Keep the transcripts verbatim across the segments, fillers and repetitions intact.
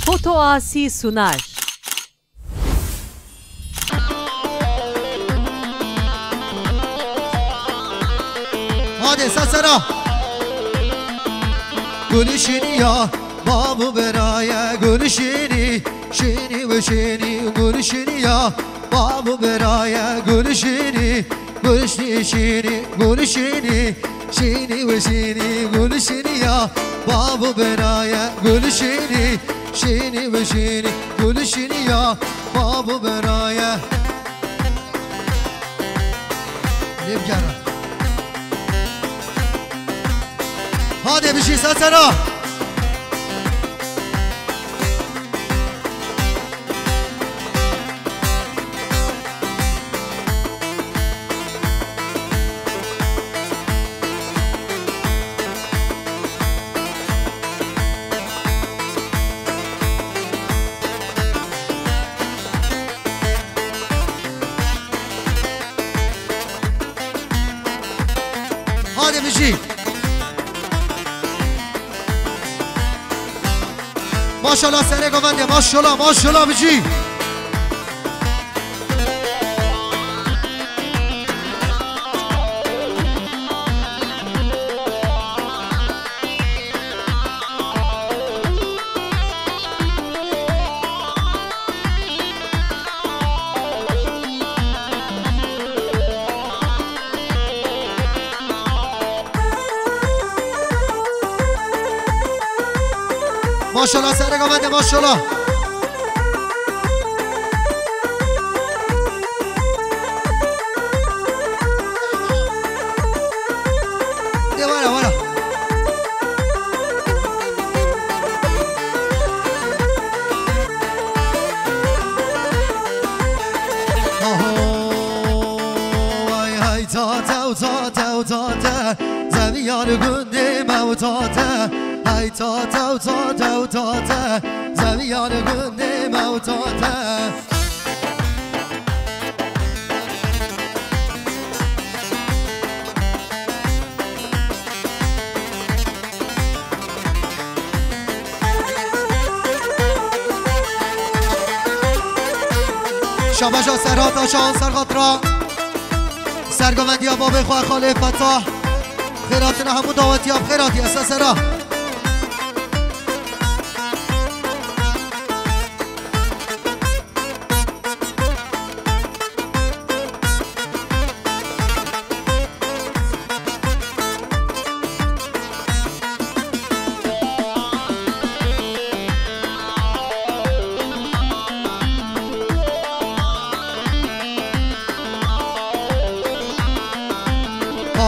Foto Asi sunar. Hadi sesera. Gülüşünü ya, babu beraye gülüşünü, şini ve şini gülüşünü ya, babu beraye gülüşünü, gülüşünü şini, gülüşünü, şini ve şini gülüşünü ya, babu beraye gülüşünü, şini ve şini gülüşünü ya, babu beraye. Lê bigere. Hadi bijî sesera. Hadi bijî. Maşallah serê govendê, maşallah, maşallah bijî. Maşallah serê govendê, maşallah. De wara, wara. Aho, ay, ay, tate, o tate, o tate, zeviyar gundê me o tate, ay, tate, o tate, o tate, zeviyar gundê me o tate. Şabaja Serhat Aşan Serhat ra. Sergovendiya babê xwe Xalê Fetah. Xêratina hemû dawetiya bi xêr hatiye sesera.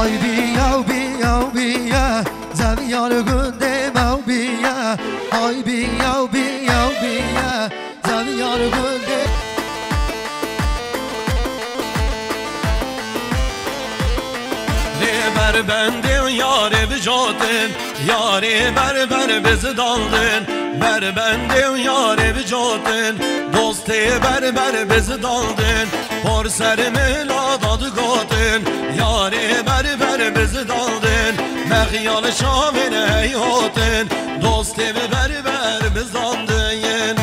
Ay biya, biya, biya, zeviyar gundê me biya. Ay biya, biya, biya, zeviyar gundê. Lê ber bendê û yarê bicotin, yarê ber ber bizidandin. Ber bendê û yarê bicotin, dostê ber ber bizidandin. Por ser mila da digotin, yarê ber ber bizidandin. Mexiyal şavên hey hotin, dostê bi ber ber bizandin.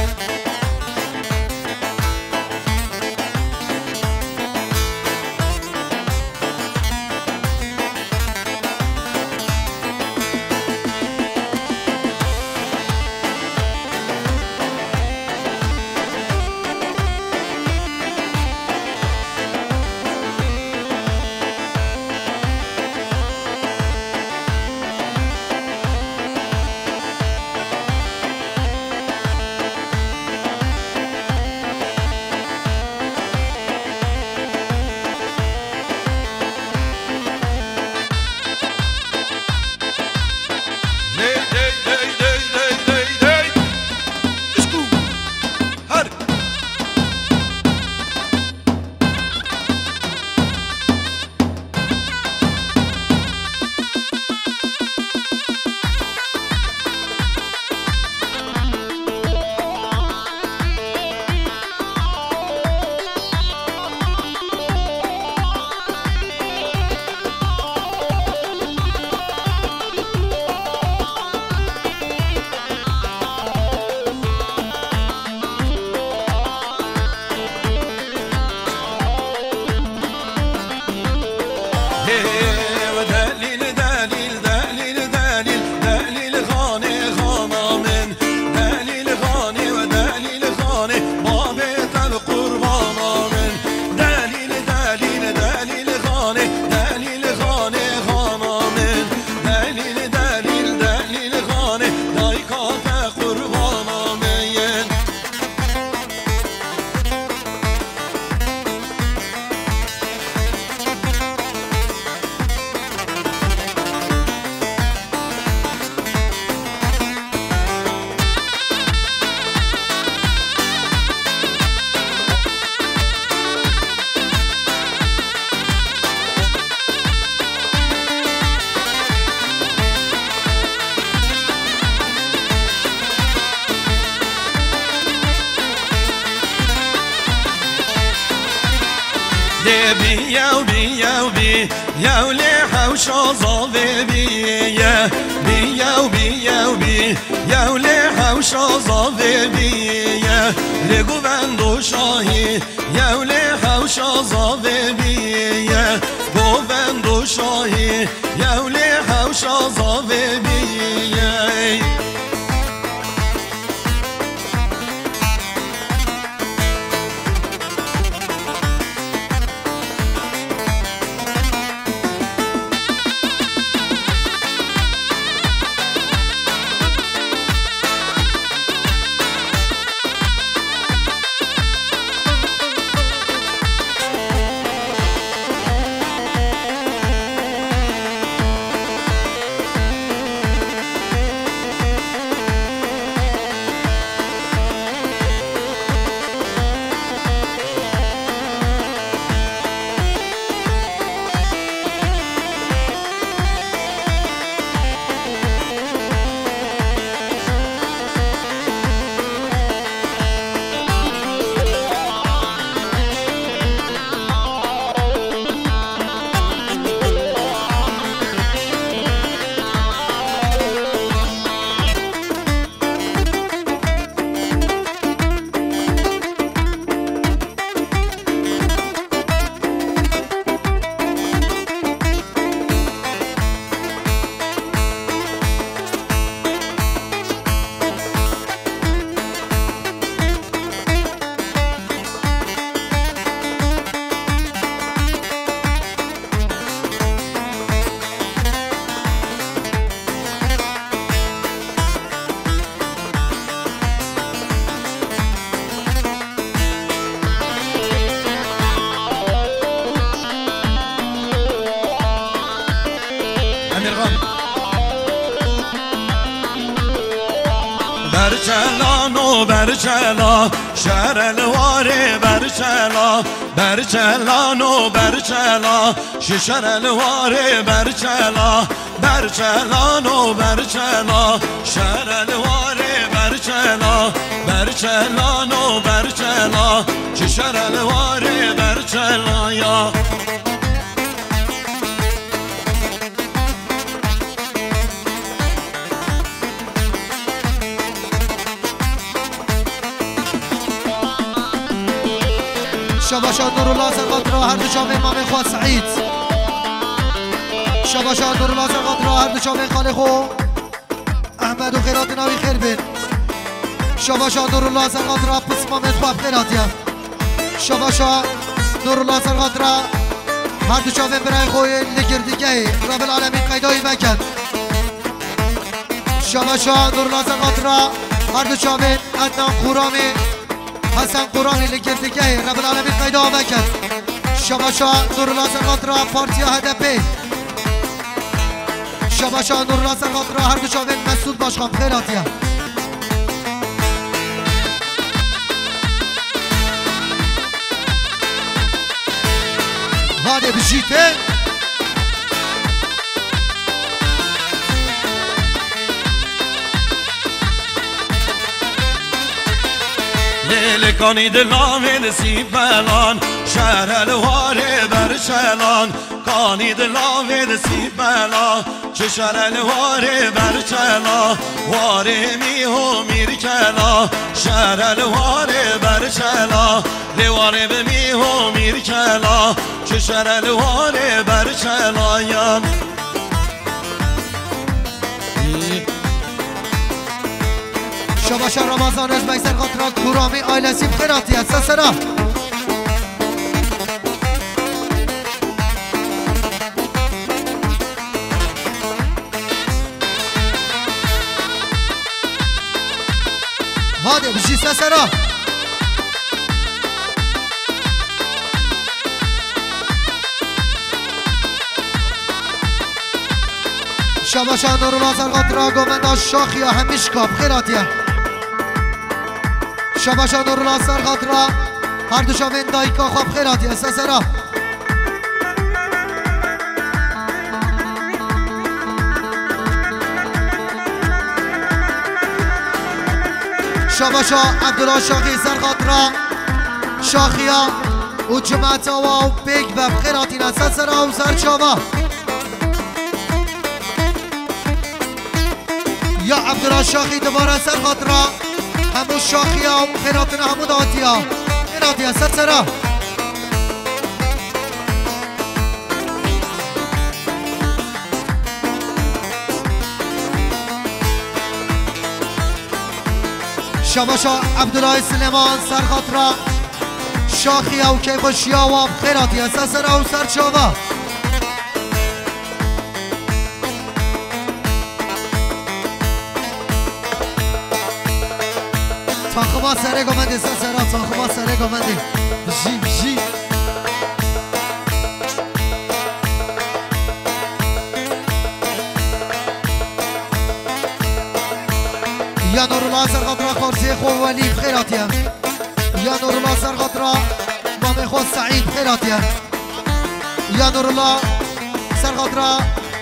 Yew bî, yew bî, yew lê hewşa zavê bî, ye. Bî, yew bî, yew bî, yew lê hewşa zavê bî, ye. Lê govendo şahî, yew lê hewşa zavê bî, ye. Govendo şahî, yew lê hewşa zavê bî, ye. Emirxan. Berçelano berçela, şere li warê berçela. Berçelano berçela, şişere li warê berçela. Berçelano berçela, şere li warê berçela. Berçelano berçela, şişere li warê berçela ya. Şabaşa Nurullah ser xatira her du çavên mamê xwe Seîd. Şabaşa Nurullah ser xatira her du çavên xalê xwe. Ehmed û xêratina wî xêr bin. Şabaşa Nurullah ser xatira pismamên xwe bi xêr hatiye. Şabaşa Nurullah ser xatira her du çavên birayê xwe yên li girdîgehê. Rebil Alemîn qeyda wî veket. Şabaşa Nurullah ser xatira her du çavên Ednan Quramî, Hesen Quramî li girdîgehê. Rebil Alemîn qeyda wî veket. Şabaşa Nurullah ser xatira partiya H D P. Şabaşa Nurullah ser xatira her du çavên Mesûd Başkan bi xêr hatiye. Hadê bijîte. Lê li kanî di lavê di sîpelan, şere li warê berçelan. Kanî di lavê di sîpela, çi şere li warê berçela. Warê mîho mîrkela, şere li warê berçela. Lê warê bi mîho mîrkela, çi şere li warê berçela ya. Şabaşa Ramazan Özbek ser xatira Kuramî ailesî bi xêr hatiye. Sesera. Hadi bijî sesera. Şabaşa Nurullah ser xatira govenda Şaxiya Hemîşka bi xêr hatiye. Şabaşa Nurullah ser xatira her du çavên dayika xwe bi xêr hatiye. Sesera. Şabaşa Abdullah Şaxî ser xatira Şaxiya û cimeta wa û pêk be, bi xêr hatîne, ser sera û ser çava. Ya Ebdullah Şaxî dibare ser xatira hemû Şaxiya û xêr hatine hemû datiya. Xêr hatiye, ser sera. Şabaşa Ebdullah Silêman ser xatira Şaxiya û keyfxweşiya wa, bi xêr hatiye, ser sera û ser çava. Taxima Serê Gomendê, ser sera, taxima Serê Gomendê. Bijî, bijî. Ya Nurullah ser xatira xortiyê xwe Welî, bi xêr hatiye. Ya Nurullah ser xatira mamê xwe Seîd, bi xêr hatiye. Ya Nurullah ser xatira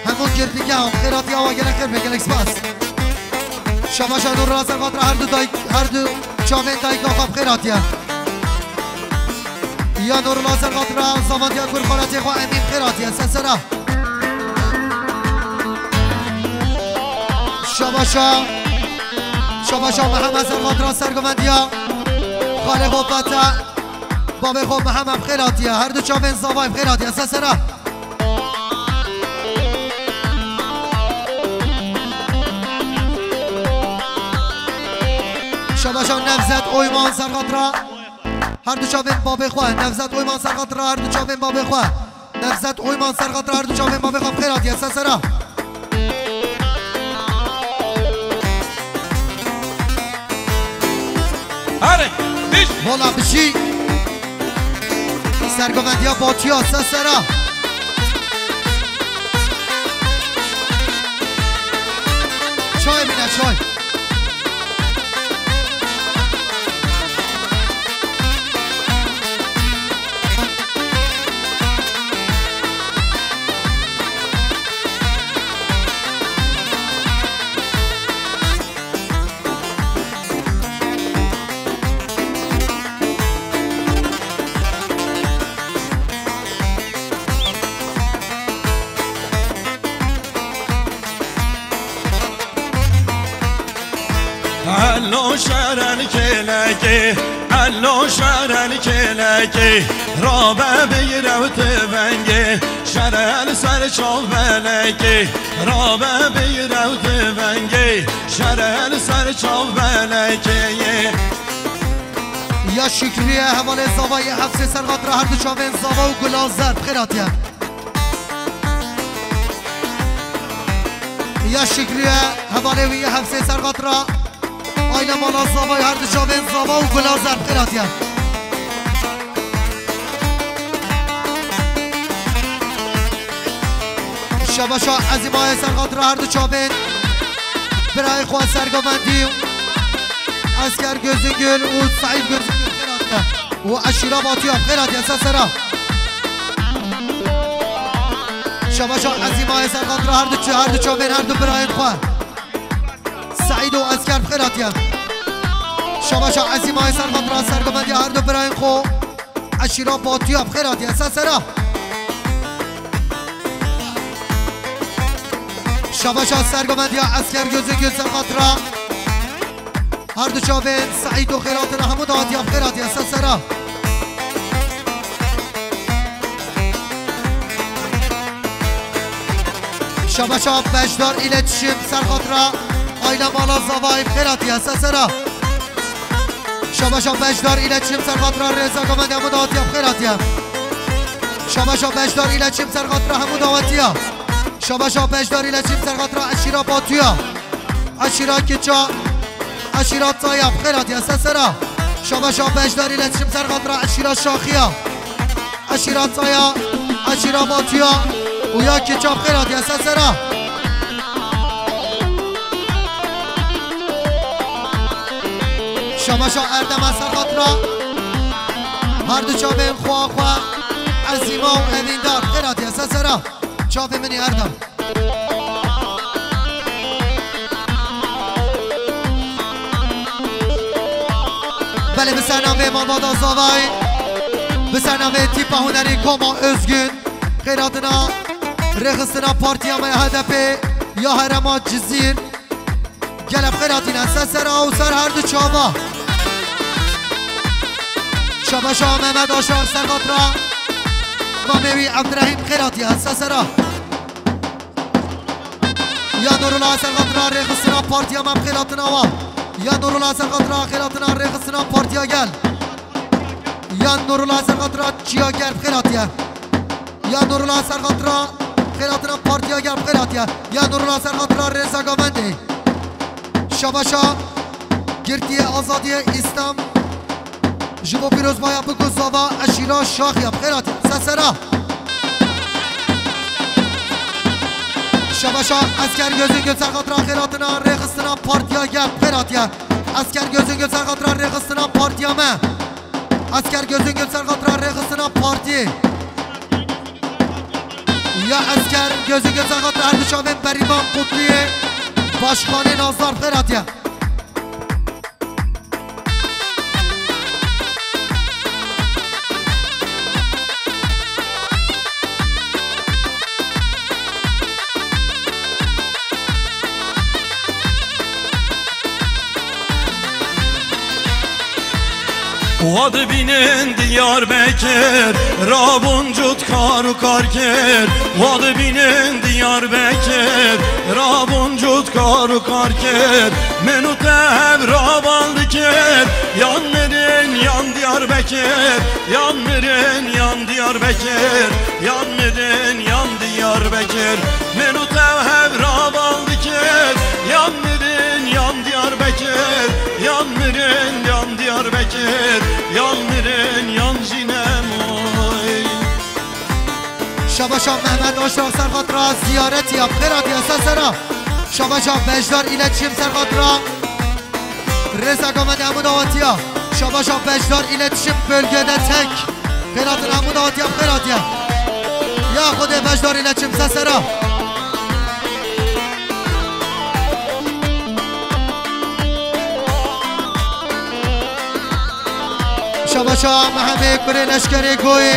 hemû girtîgehan, bi xêr hatiye, wa gelek xêr be, gelek spas. Şabaşa Nurullah ser xatira her du dayk, her du çavên dayika xwe, bi xêr hatiye. Ya Nurullah ser xatira zamantiya kur xalatê xwe Emîn, bi xêr hatiye, ser sera. Şabaşa, şabaşa Mihemed ser xatira sergovendiya xalê xwe Fete, babê xwe Mihemed, bi xêr hatiye. Her du çavên zavayê bi xêr hatiye, ser sera. Şabaşa Nevzet Oyman ser xatira her du çavên babê xwe. Nevzet Oyman ser xatira her du çavên babê xwe. Nevzet Oyman ser xatira her du çavên babê xwe, bi xêr hatiye, ser sera. Are, biş. Hola, bijî. Sergovendiya Batiya, ser sera. Çay bine, çay. Elo şerel kêlekê, elo şerel kêlekê, rabe bigire û tivengê, şerel ser çav belekê, rabe bigire û tivengê, şerel ser çav belekê. Ya Şükrüye hevalê zavayê Hefsê ser xatira her du çavên zava û gula zer, bi xêr hatiye. Ya Şükrüye hevalê wî yê Hefsê ser xatira aile mala zavayê her du çavên zava û gula zer, bi xêr hatiye. Şabaşa Ezîmayê ser xatira her du çavên birayê xwe Sergovendî, Esker Gözüngül û Seîd Gözüngül, bi xêr hatiye. û eşîra Batiya, bi xêr hatiye, ser sera. Şabaşa Ezîmayê ser xatira her du çi-, her du çavên her du birayên xwe. Seîd û Esker, bi xêr hatiye. Şabaşa Ezîmayê ser xatira sergovendiya her du birayên xwe. Eşîra Batiya, bi xêr hatiye, ser sera. Şabaşa sergovendiya Esker Gözüngül ser xatira her du çavên Seîd û xêr hatine hemû dawetiya, bi xêr hatiye, ser sera. Şabaşa Beşdar îletişim ser xatira aîla mala zavayê, bi xêr hatiye, ser sera. Şabaşa Beşdar îletişim ser xatira Rêza Gamendê hemû dawetiya, bi xêr hatiye. Şabaşa Beşdar îletişim ser xatira hemû dawetiya. Şabaşa Beşdar îletişim ser xatira eşîra Batuya. Eşîra Kiça, eşîra Taya, bi xêr hatiye, ser sera. Şabaşa Beşdar îletişim ser xatira eşîra Şaxiya. Eşîra Taya, eşîra Batuya û ya Kiça, bi xêr hatiye, ser sera. Şabaşa Erdem e ser xatira her du çavên xwe xwe Ezîma û Evîndar, bi xêr hatiye, ser sera. Çavê min ê Erdem. Belê, bi ser navê malbata zavayê Bi ser navê tîpa hunerî Koma Özgün, xêratina rêxistina partiya me ya H D P ya herêma Cizîr. Gelek xêratîne ser sera û ser her du çava. Şabaşa Mehmet Aşar ser xatira mamê wî Evdirehîm xêratiye ser sera. Ya Nurullah ser xatira rêxistina partiya me bi xêratina wa. Ya Nurullah ser xatira xêratina rêxistina partiya gel. Ya Nurullah ser xatira çiya gel bi xêratiye. Ya Nurullah ser xatira xêratina partiya gel bi xêratiye. Ya Nurullah ser xatira rêza Gavendê. Şabaşa girtiyê azadiyê Îslam. Ji bo pîrozbaya biku zava eşîra Şaxiya bi xêr hatiye. Sesera. Şabaşa Esker Gözüngül ser xatira xêratina rêxistina partiya gel bi xêr hatiye. Esker Gözüngül ser xatira rêxistina partiya me. Esker Gözüngül ser xatira rêxistina partiyê. Ya Esker Gözüngül ser xatira her du çavên Berîvan Qutliyê, Başkanê Nazar xêr hatiye. Wa dibînin Diyarbekir, rabûn cût kar û kar kir. Wa dibînin Diyarbekir, rabûn cût kar û kar kir. Min û te hev raval dikir, yan mirin, yan Diyarbekir, yan mirin, yan Diyarbekir, yan mirin, yan Diyarbekir. Min û te hev raval dikir, yan mirin, yan Diyarbekir, yan mirin, yan Diyarbekir, yan mirin, yan jî nemoy. Şabaşa Mehmet Aşra ser xatira ziyaret ya, bi xêr hatiye ser sera. Şabaşa Bejdar İletişim ser xatira rêza Gavendê hemû dawetiya. Şabaşa Bejdar İletişim bölgede tek. Xêratin hemû dawetiya, bi xêr hatiye. Ya Xwedê Bejdar İletişim ser sera. Şabaşa Mehemê kurê leşkerê Goyê.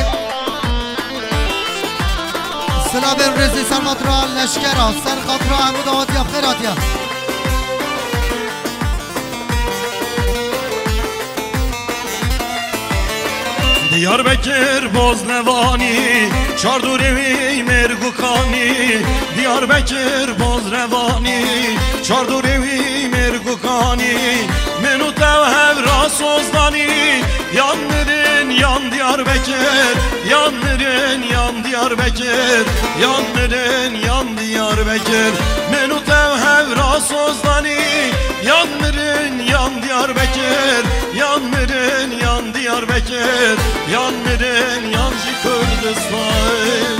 Silavên rêzî ser xatira leşkera, ser xatira hemû dawetiya bi xêr hatiye. Diyarbekir Boznevanî, çardûrê wî mêrg û kanî. Diyarbekir Boznevanî, çardûrê wî mêrg û kanî. Min û te hev ra sozdanî, yan mirin, yan Diyarbekir, yan mirin, yan Diyarbekir, yan mirin, yan Diyarbekir. Min û te hev ra sozdanî, yan mirin, yan Diyarbekir, yan mirin, yan Diyarbekir, yan mirin, yan jî Kurdistan.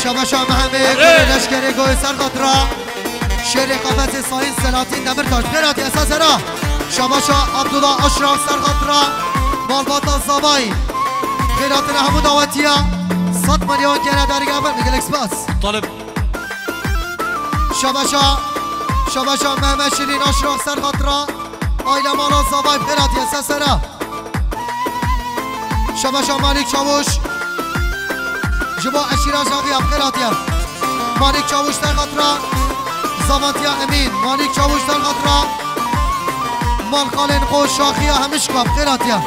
Şabaşa Mehemê Erê! Kurê leşkerê Goyê ser xatira şêrê qafesê Sayın Selahattin Demirtaş. Xêr hatiye ser sera. Şabaşa Abdullah Aşraf ser xatira malbata Zavay. Xêr hatine hemû dawetiya. Sed milyon gene dergah ber. Gelek spas. Talib. Şabaşa, şabaşa Mehmet Şirin Aşraf ser xatira aile mala Zavay bi xêr hatiye ser sera. Şabaşa Malik Çavuş ji bo eşîra Şaxiya bi xêr hatiye. Malik Çavuş ser xatira Zavantiya Emîn. Malik Çavuş ser xatira mal xalên xwe Şaxiya Hemişka bi xêr hatiye.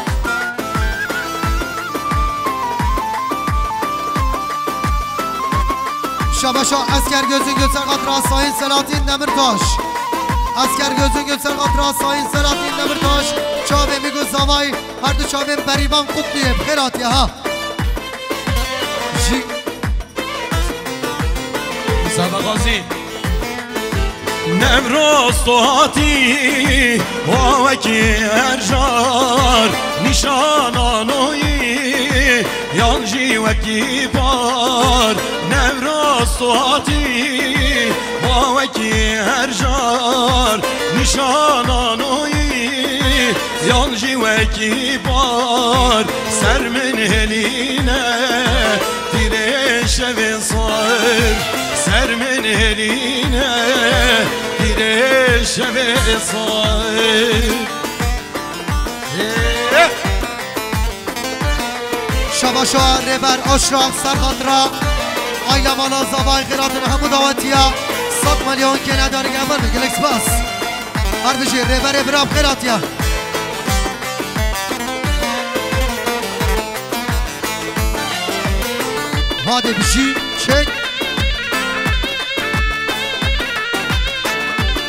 Şabaşa Esker Gözüngül ser xatira Sayın Selahattin Demirtaş. Esker Gözüngül ser xatira Sayın Selahattin Demirtaş. Çavê Mîgo Zavay, her du çavên Berîvan Qutliyê bi xêr hatiye ha. Jî Mustafa Gazi. Newroz tu hatî, wa wekî her jar nîşana nûyî, yan jî wekî par. Newroz tu hatî, wa wekî her jar nîşana nûyî, yan jî wekî bar. Ser min hêlîne tîrê şevê sar, ser min hêlîne tîrê şevê sar. Şabaşa Rêber Aşraf, ser xatira aîla mala zavayê, xêr hatin, hemû dawetiya sed milyon kêne darî gevan, gelek spas. Her bijî Rêberê bira, xêr hatiye. Hadi bijî çek.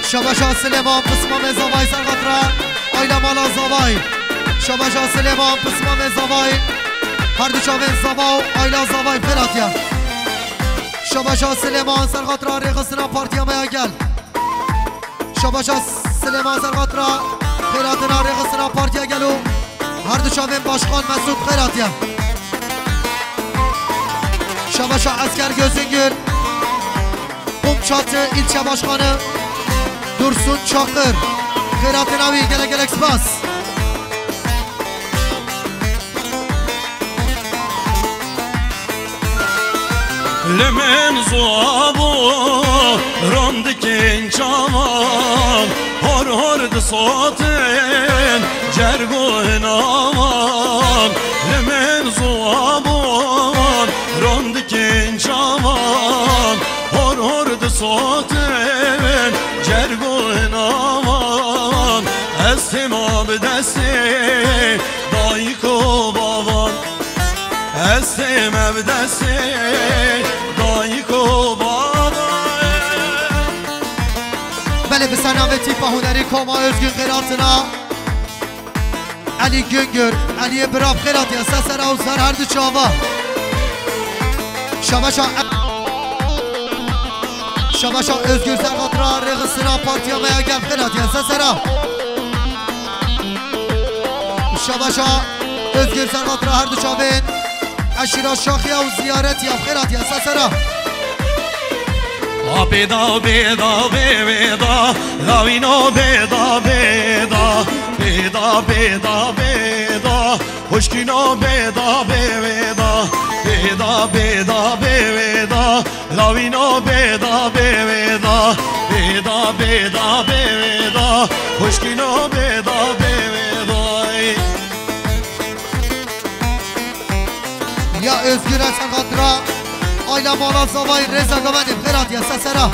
Şabaşa Silêman, pismamê zavayê, ser xatira aîla mala zavayê. Şabaşa Silêman, pismamê zavayê, her du çavên zava û aîla zavayê, xêr hatiye. Şabaşa Silêman, ser xatira rêxistina partiya me ya gel. Şabaşa Silêman, ser xatira xêr hatina rêxistina partiya gel û her du çavên başkan Mesûd, xêr hatiye. Şabaşa Esker Gözüngül, Qumçatı ilçe başkanı Dursun Çakır, xêr hatina wî, gelek gelek spas. Li min ziwa bû, ran dikin çavan, hor hor disotin cerg û hinavan. Li min ziwa bû, ran dikin çavan, hor hor disotin cerg û hinavan. Ez têma bi destê dayik û bavan. Ez tême bi destê dayik û bavan. Belê, bi ser navê tîpa hunerî Koma Özgün xêr hatina. Elî Güngör, Eliyê bira, xêr hatiye, se sera û ser her du çava. Şabaşa, Şabaşa Özgür, ser xatira rêxistina partiya me ya gel, xêr hatiye, se sera. Şabaşa Özgür, ser xatira her du çavên eşîra Şaxiya û Ziyaretiya, xêr hatiye, se sera. A bêda, bêda, bê, bêda, lawîno bêda, bêda, bêda, bêda, bêda, xwişkîno bêda, bê, bêda, bêda, bêda, bê, bêda, lawîno bêda, bê, bêda, bêda, bêda, bê, bêda, xwişkîno bêda, bê, bêda. Ya Özgür, ser xatira aîla mala zavayê, rêza gavendê, xêr hatiye, se sera.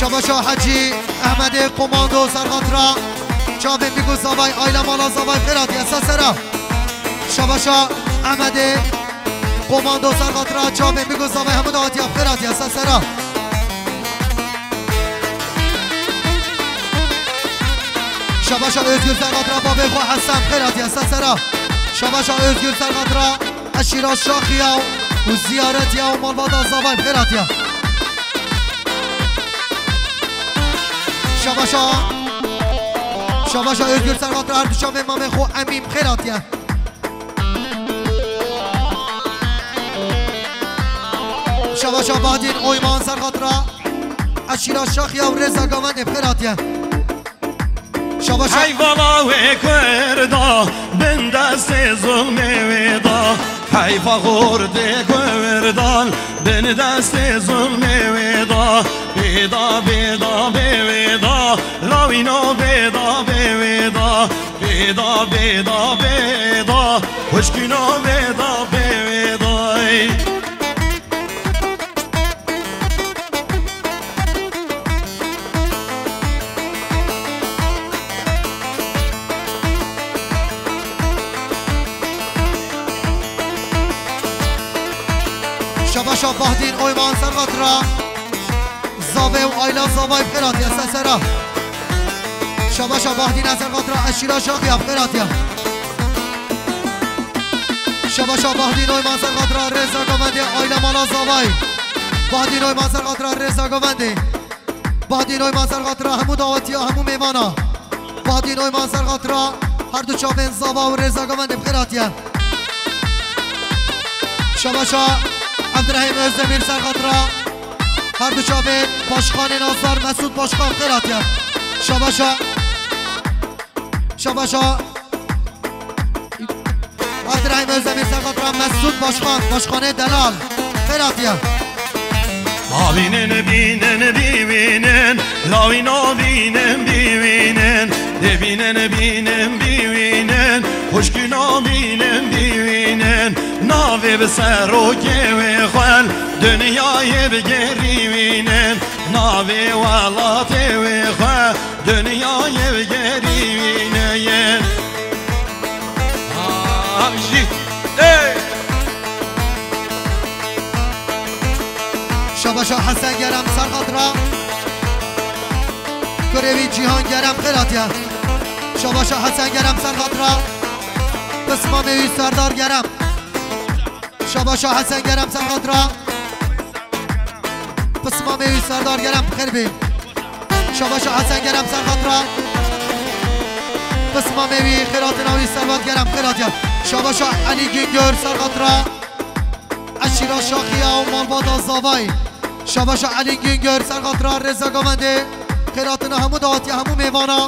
Şabaşa Hecî Ehmedê Komando, ser xatira çavên bîk û zavayê, aîla mala zavayê, xêr hatiye, se sera. Şabaşa Ehmedê Komando, ser xatira çavên bîk û zavayê, hemû dawetiya bi xêr hatiye, se sera. Şabaşa Özgür, ser xatira bavê xwe Hesen, bi xêr hatiye, se sera. Şabaşa Özgür, ser xatira eşîra Şaxiya û Ziyaretiya û malbata zavayê, bi xêr hatiye. Şabaşa, Şabaşa Özgür, ser xatira her du çavên mamê xwe Emîn, bi xêr hatiye. Şabaşa Bahdîn Oyman, ser xatira eşîra Şaxiya û rêza gavendê, bi xêr hatiye. Şabaşa. Heyvala wê Kurda bin destê zulmê wê da. Heyfa xortê Kurdan bin destê zulmê wê da. Bêda, bêda, bê wê da. Lawîno bêda, bê wê da. Bêda, bêda, bêda, xwişkîno bêda, bê wê dayî. Şabaşa Bahdîn Oyman, ser xatira zavê û aîla zavayê, bi xêr hatiye, se sera. Şabaşa Bahdîn, ser xatira eşîra Şaxiya, bi xêr hatiye. Şabaşa Bahdîn Oyman, ser xatira rêza gavendê, aîla mala zavayê. Bahdîn Oyman, ser xatira rêza gavendê. Bahdîn Oyman, ser xatira hemû dawetiya, hemû mêvana. Bahdîn Oyman, ser xatira her du çavên zava û rêza gavendê, bi xêr hatiye. Şabaşa Evdirehîm Özdemir, ser xatira her du çavê başkanê Nazar Mesûd Başkan, bi xêr hatiye. Şabaşa, şabaşa Evdirehîm Özdemir, ser xatira Mesûd Başkan, başkanê delal. Xêr hatiye. Nabînin, bînin, bîwînin, lawî nabînin, bîwînin, dê bînin, bînin, bîwînin, xwişkî nabînin, bîwînin, navê bi serokê wê xwel, dinyayê bi gerî wînin, navê welatê wê xwe, dinyayê bi gerî wînin. Ah, jî. Ey! Şabaşa Hesen Gerem ser xatira. Kurê wî Cîhan Gerem xêr hatiye. Şabaşa Hesen Gerem ser xatira. Pismamê wî Serdar Gerem. Şabaşa Hesen Gerem ser xatira. Pismamê wî Serdar Gerem xêr bî. Şabaşa Hesen Gerem ser xatira. Pismamê wî xêr hatina wî Servat Gerem xêr hatiye. Şabaşa Elî Güngör ser xatira. Eşîra Şaxiya û malbata Zavayî. Şabaşa Elî Güngör ser xatira rêza govendê. Xêr hatina hemû dawetiya hemû mêvana.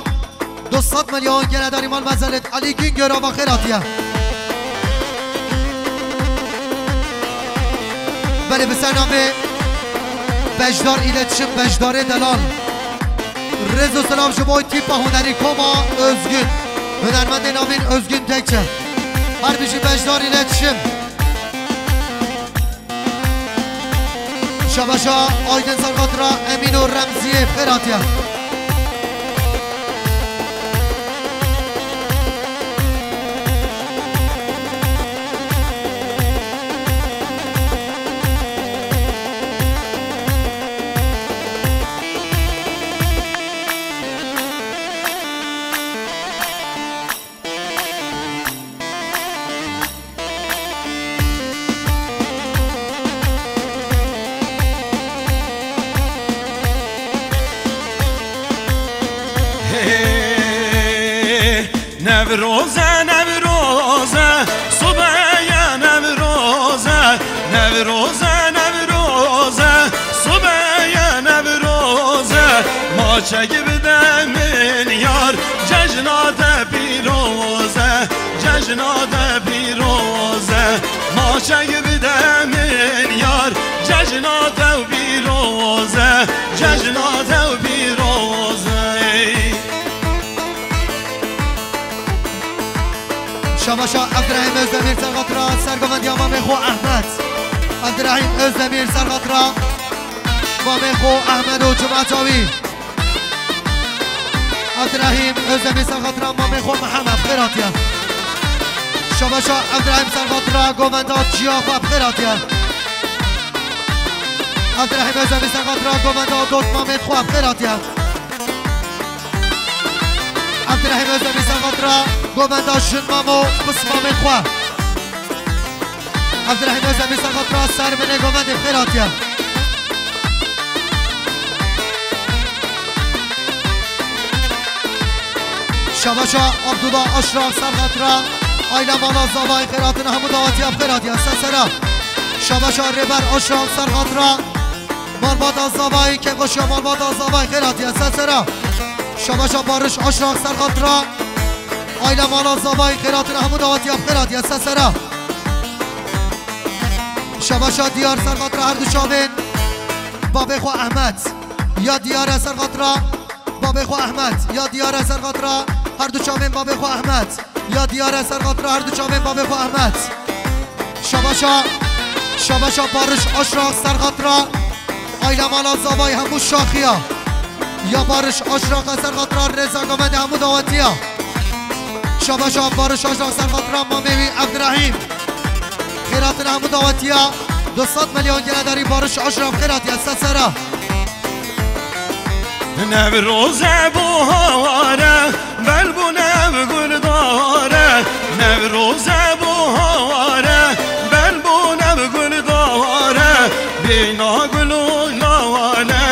Du sed milyon genedarî mal mezelet Elî Güngör ava xêr hatiye. Belê bi ser navê Beşdar Îletişim, Beşdarê Delal. Rêz û silav ji bo tîpa hunerî Koma Özgün. Hunermendê navîn Özgün Tekçe. Her bijî Beşdar Îletişim. Şabaşa Aydin ser xatira Emîn û Remziyê xêr hatiye. Hey, Newroz e, Newroz e, sibe ye Newroz e, Newroz e, Newroz e, sibe ye Newroz e, maçek bide min yar, cejna te pîroz e, cejna te pîroz e, maçek bide min yar, cejna te pîroz e, cejna te pîroz e. Şabaşa Evdirehîm Özdemir ser xatira sergovendiya mamê xwe Ehmed. Evdirehîm Özdemir ser xatira mamê xwe Ehmed û cemaeta wî. Evdirehîm Özdemir ser xatira mamê xwe Mihemed xêr hatiye. Şabaşa Evdirehîm ser xatira govenda çiya xwe bi xêr hatiye. Evdirehîm Özdemir ser xatira govenda dot mamê xwe bi xêr hatiye. Evdirehîm Özdemir ser xatira govenda jin mamo pismamê xwe. Evdirehîm Özdemir ser xatira ser binê govendê xêr hatiye. Şabaşa Abdullah Aşraf ser xatira aîla mala Zavayî xêr hatin hemû dawetiya bi xêr hatiye ser sera. Şabaşa Rêber Aşraf ser xatira malbata Zavayî, kêfxweşiya malbata Zavayî xêr hatiye ser sera. Şabaşa Barış Aşraf ser xatira aîla mala Zavayî xêr hatin hemû dawetiya bi xêr hatiye ser sera. Şabaşa Diyar ser xatira her du çavên babê xwe Ehmed. Ya Diyar e ser xatira babê xwe Ehmed. Ya Diyar e ser xatira her du çavên babê xwe Ehmed. Ya Diyar e ser xatira her du çavên babê xwe Ehmed. Şabaşa, şabaşa Barış Aşraq ser xatira aîla mala Zavayî hemû Şaxiya. Ya Barış Aşraq e ser xatira rêza govendê hemû dawetiya. Şabaşa Barış Aşraq ser xatira mamê wî Evdirehîm. Xêr hatin hemû dawetiya. Du sed milyon genedarî Barış Aşraq xêr hatiye ser sera. Newroze bû haware, bel bû nev guldare. Newroze bû haware, bel bû nev guldare. Bîna gul û laware,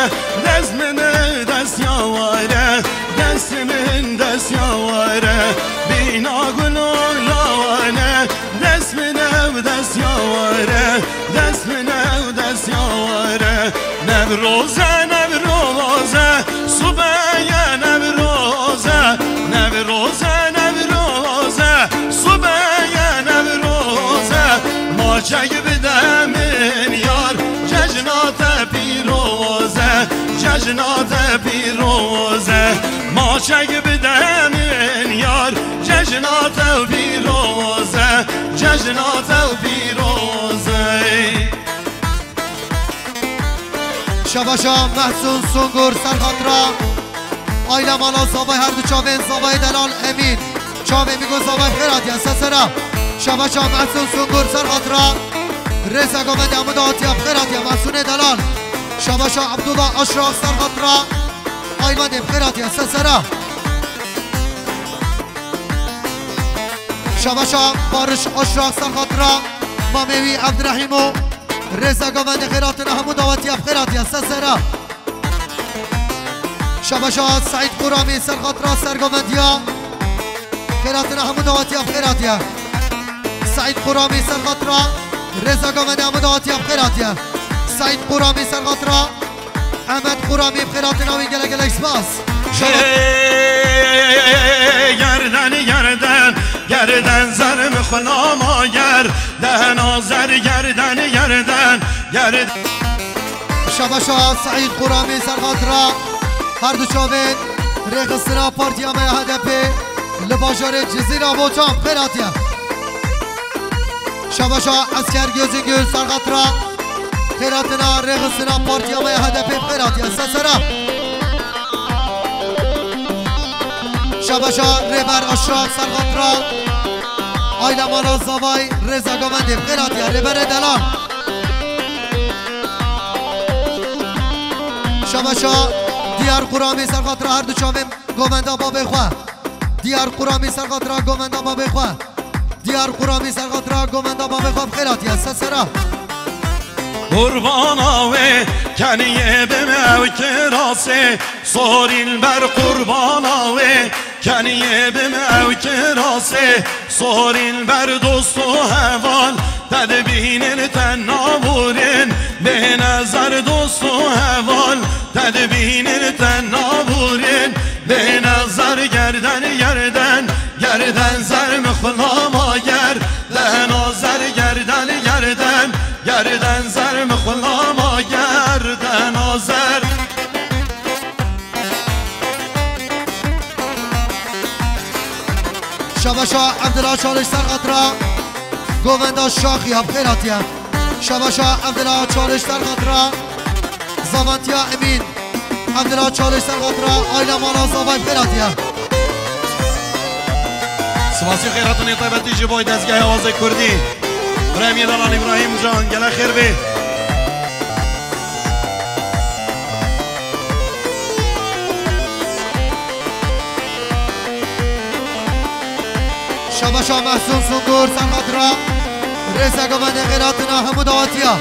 dest min dest yaware, dest min dest yaware. Bîna gul û laware, dest min ew dest yaware, dest min ew dest yaware. Newroze, Newroze, sibe ye Newroze. Newroze, Newroze, sibe ye Newroze. Maçek bide min yar, Cejna te pîroz e, maçek bi demên yar. Cejna te pîroz e, cejna te pîroz e. Şebaşa Mehsûn Sungur ser xatira aîla mala zavay her du çavên zavayê delal Emîn. Çavê min got zavay xêr hatiye, sesera. Şebaşa Mehsûn Sungur ser xatira rêza govendê hemû dawetiya bi xêr hatiye, Mehsûnê delal. Şebaşa Abdullah Aşraq ser xatira aîla wendê bi xêr hatiye, sesera. Şebaşa Barış Aşraq ser xatira mamê wî Evdirehîm û rêza govendê xêr hatina hemû dawetiya bi xêr hatiye, sesera. Şebaşa Seîd Quramî ser xatira sergovendiya xêr hatina hemû dawetiya bi xêr hatiye. Seîd Quramî ser xatira rêza govendê hemû dawetiya bi xêr hatiye. Seîd Quramî ser xatira Ehmed Quramî bi xêr hatina wî gelek gelek spas. Hey, gerden, gerden, gerden zer mi xulama ger. Dehna zer gerden, gerden, gerden. Şebaşa Seîd Quramî ser xatira her du çavên rêxistina partiya me ya H D P li bajarê Cizîra Boçan xêr hatiye. Şebaşa Esker Gözüngül ser xatira xêr hatina rêxistina partiya me ya H D P xêr hatiye, sesera. Şebaşa Rêber Aşraq ser xatira aîla mala zavay rêza govendê bi xêr hatiye, rêberê delal. Şebaşa Diyar Quramî ser xatira her du çavên govenda babê xwe. Diyar Quramî ser xatira govenda babê xwe. Diyar Quramî ser xatira govenda babê xwe bi xêr hatiye, sesera. Qurbana wê keniyê bim ew kirasê, sorîn ber qurbana wê keniyê bim ew kirasê, sorîn ber dost û heval, te dibînin te naborin, bê nezer dost û heval, te dibînin te naborin, bê nezer gerden gerden. Gerden zer mi xulama ger, dehna zer gerden gerden. Gerden zer mi xulama ger, dehna zer. Şebaşa Evdila Çalış ser xatira govenda Şaxiya bi xêr hatiye. Şebaşa Evdila Çalış ser xatira Zamantiya Emîn. Evdila Çalış ser xatira aîla mala zavay bi xêr hatiye. Spasî xêr hatinê taybetî ji bo dezgehê awazê kurdî. Birayê min delal Îbrahîm Can, gelek xêr bê. Şebaşa Mehsûn Sungur ser xatira rêza govendê xêr hatina hemû dawetiya.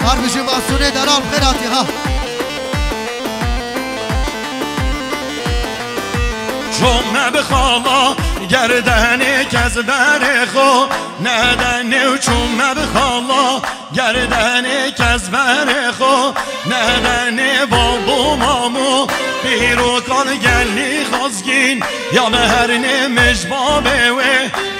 Her bijî Mehsûnê delal bi xêr hatiye ha. Çûme bi xala gerdenê kes berê xwe nedenê û çûme bi xala. Gerdenê kes berê xwe nedenê babo mamo, pîrokan gelî xazgîn, ya me hernê mij babê wê,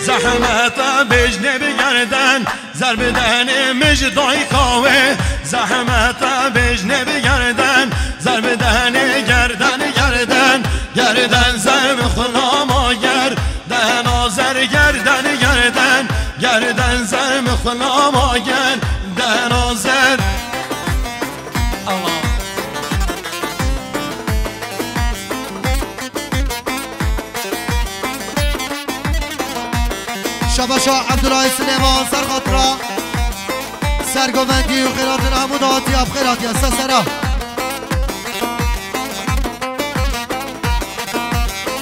zehmete bêjnê bi gerden, zer bidenê mij dayka wê, zehmete bêjnê bi gerden, zer bidenê gerden, gerden, gerden, zer bi xulama ger. Dehna zer gerden gerden, gerden zer mi xulama gerden o zer. Awa. Şebaşa Abdullah Süleyman ser xatira sergovendî û xêratin hemû dawetiya bi xêr hatiye. Sesera.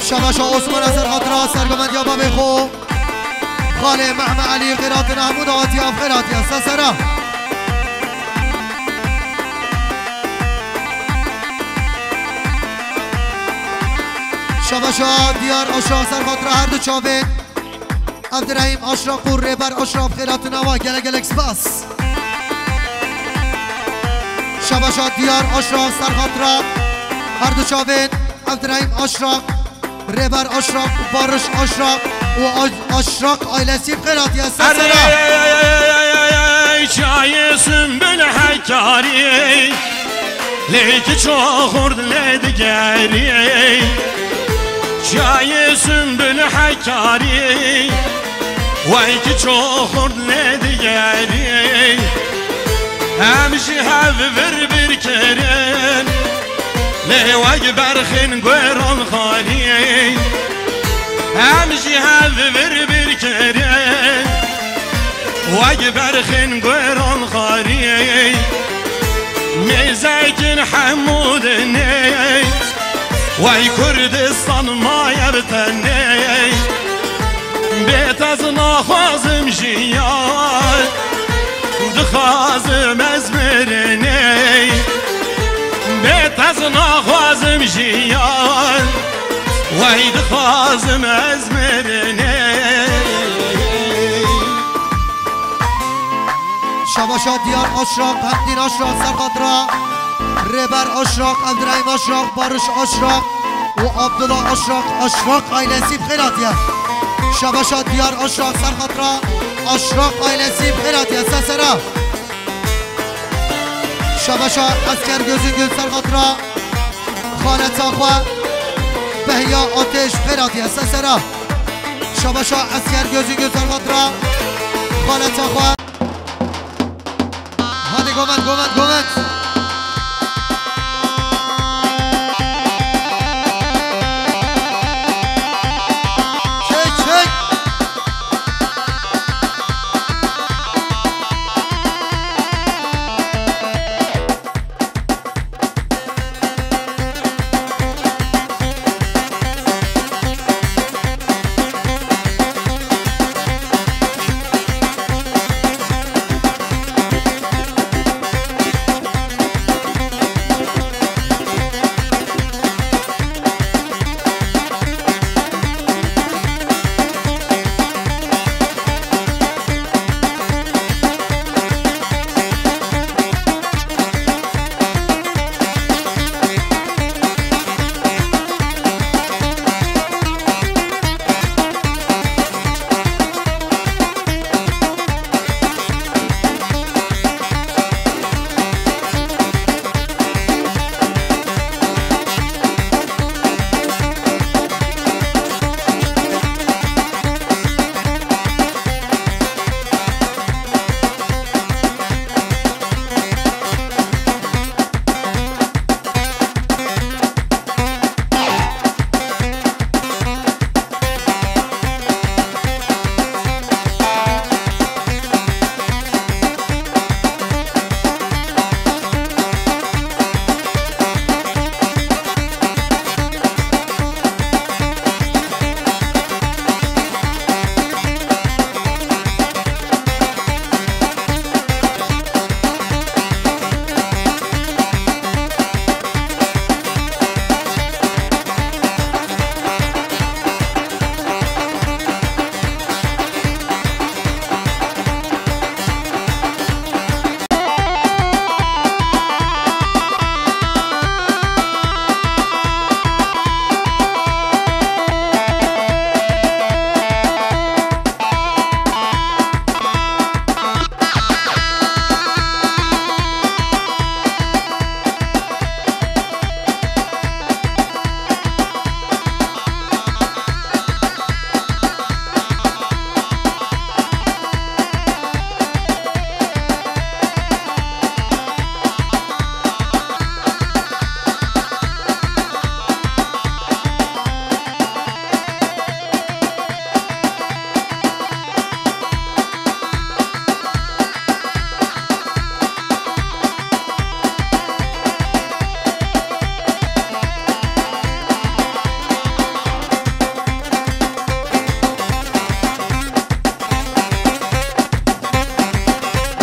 Şebaşa Osman ser xatira sergovendiya babê xwe. Xalê Mehme Elî xêratin hemû dawetiya bi xêr hatiye. Sesera. Şebaşa Diyar Aşa ser xatira her du çavên. Evdirehîm Aşraq û Rêber Aşraq bi xêr hatin awa, gelek gelek spas. Şebaşa Diyar Aşraq ser xatira her du çavên Evdirehîm Aşraq, Rêber Aşraq, Barış Aşraq û Aş-, Aşraq ailesî bi xêr hatiye. Sesera. Ey, çayê Sümbül Hekarî. Lê kiço xurt lê digerî, çiyayê Sumbul Hekarî. Wey kiço xurt lê digerî, em ji hev vir bir kirin. Lê wek berxên guêran xalî, em ji hev vir bir kirin. Wek berxên guêran xalî, mêzekin hemû dinê. Wey Kurdistan maye bi tenê. Bê te ez naxwazim jiyan, dixwazim ez mirinê. Bê te ez naxwazim jiyan, wey dixwazim ez mirinê. Şabaşa Diyar Aşraq, Hemdîn Aşraq, ser xatira Rêber Aşraq, Evdirahîm Aşraq, Barış Aşraq û Abdullah Aşraq, Aşraq ailesi bi xêr hatiye. Şabaşa Diyar Aşraq, ser xatira Aşraq ailesi bi xêr hatiye. Sesera. Şabaşa Esker Gözüngül, ser xatira xaleta xwe Behya Ateş bi xêr hatiye. Sesera. Şabaşa Esker Gözüngül, ser xatira xaleta xwe. Hadi govend, govend, govend. Çek, çek.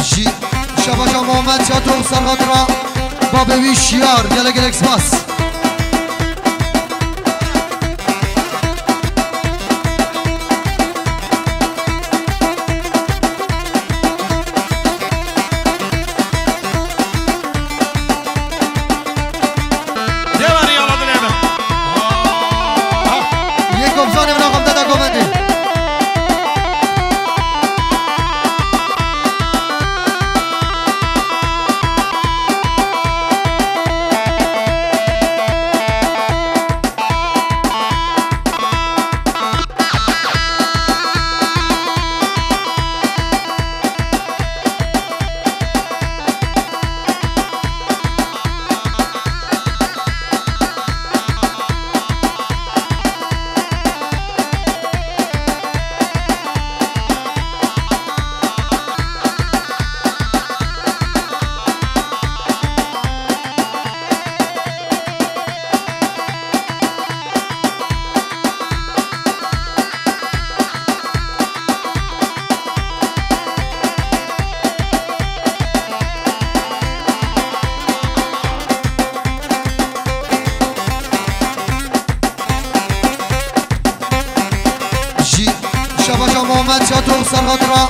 Ji şabaşa Muhammed Çato ser xatira babê wî Şiyar, gelek gelek spas. Dêvarî ya dilê min. Yê komzanê min a xwe bide govendê. Muhammed Çato serxatira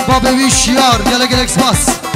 babê wî Şiyar, gelek gelek spas.